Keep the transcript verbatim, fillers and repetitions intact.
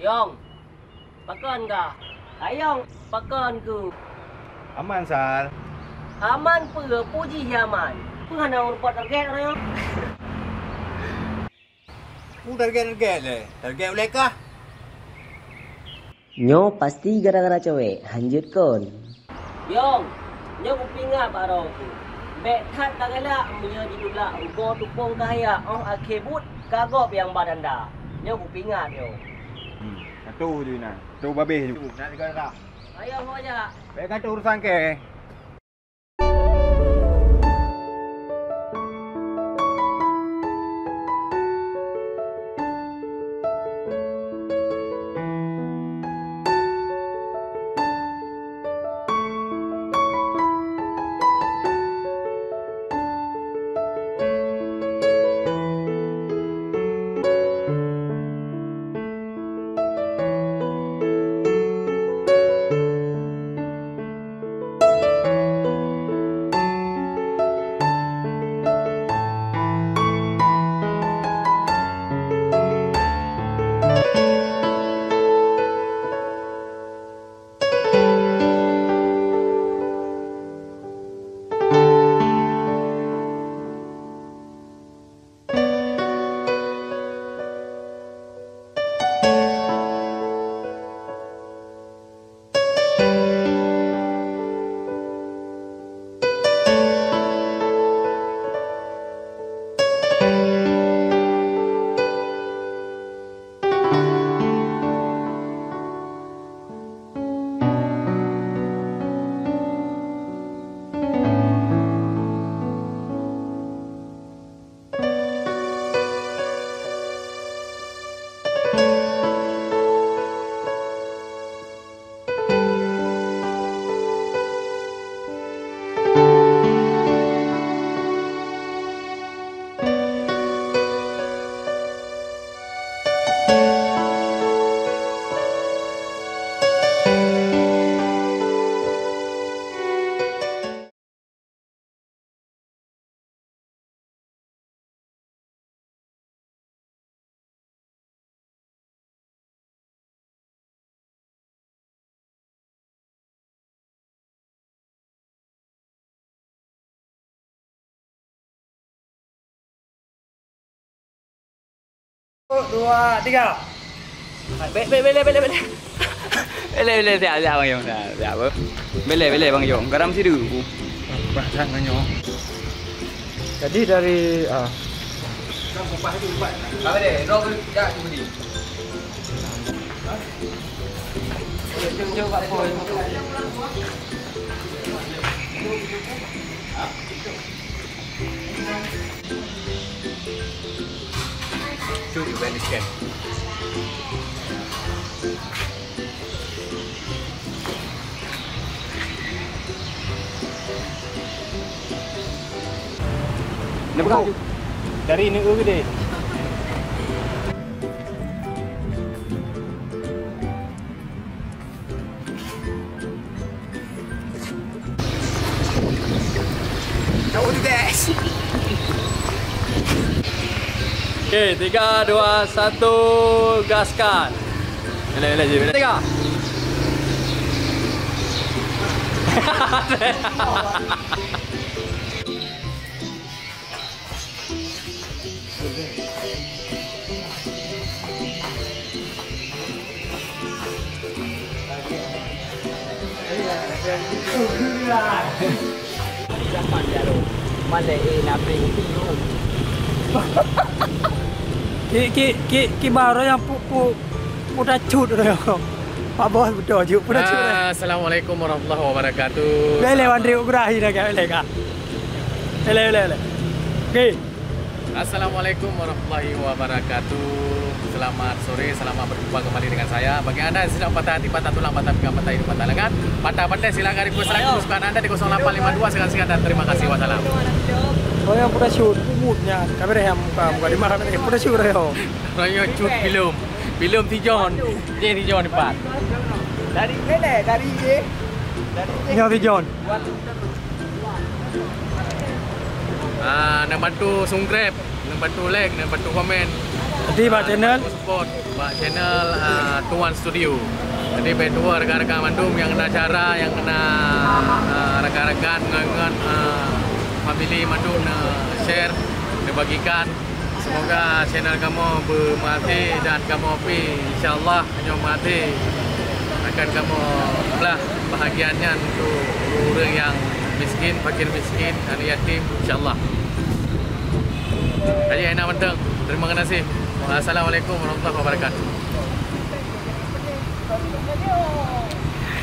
Yong, pakon kah? Ayong, pakon keuh? Aman, Sal. Aman peue? Peue jih aman? Peue hana ureueng buet target uroe nyoe? Peue target-target lé? Target ulèe kah? Nyoe pasti gara-gara cewek, hanjeuet kon. Yong, nyoe kupeuingat bak droe keuh. Bèk that tagalak meunyoe jitulak rugoe tupông kah ya, óh akhé buet ka gob nyang ba danda. Nyoe kupeuingat nyoe. Hmm, atoe ju inan. Atoe babeh ju. Nak sigoe dah. Ayo, ho jak. Bèk kacau urusan kèe. Satu, dua, tiga. Bèk, bèk, bèk lé, bèk lé, bèk lé. Bèk lé, bèk lé, siap, siap, Bang Yong. Siap, siap, bro. Bèk lé, bèk lé, Bang Yong. Garam sidu. Nampak sangat nyoe. Jadi dari, ah. Apa dia? Rock tak beli. Dari neue gede. Jauh tu, guys. Okey, tiga, dua, satu, gaskan. Eleh, eleh, eleh. Tiga. Ki, ki, ki, ki baru nyang pu, pu, Peue tacut uroe nyoe. Pak Bos beutôi jeuet, peue tacut uroe nyoe. Assalamualaikum warahmatullahi wabarakatuh. Lé, lé, Wan Triuk Gurahi dah, lé, lé, lé. Lé, lé, lé, lé. Okey. Assalamualaikum warahmatullahi wabarakatuh. Selamat sore, selamat berjumpa kembali dengan saya. Bagi anda yang sedang patah hati, patah tulang, patah pinggang, patah hidung, patah lengan, patah batèe, silakan request lagu kesukaan anda di kosong lapan lima dua sekian sekian dan terima kasih. Wassalam. Oh, nyang peue tacut, ubit nyan. Kamera yang muka, muka di mana kamera? Peue tacut uroe nyoe. Uroe nyoe cut filem. Filem Tijon. Jih Tijon dipat. Dari mana? Dari je. Dari je. Nyoe Tijon. Ah, neubantu subscribe, neubantu like, neubantu komen. Jadi bak channel support bak channel uh, Tuan Studio. Jadi bagi dua rakan-rakan mandum yang kena cara, yang kena uh, rakan-rakan ngon uh, family mandum na share, dibagikan. Semoga channel kamu bermati dan kamu pi insya-Allah nyoe mati akan kamu belah bahagian nyan untuk orang yang miskin, fakir miskin, anak yatim insya-Allah. Jadi enak manteng. Terima kasih. Assalamualaikum warahmatullahi wabarakatuh.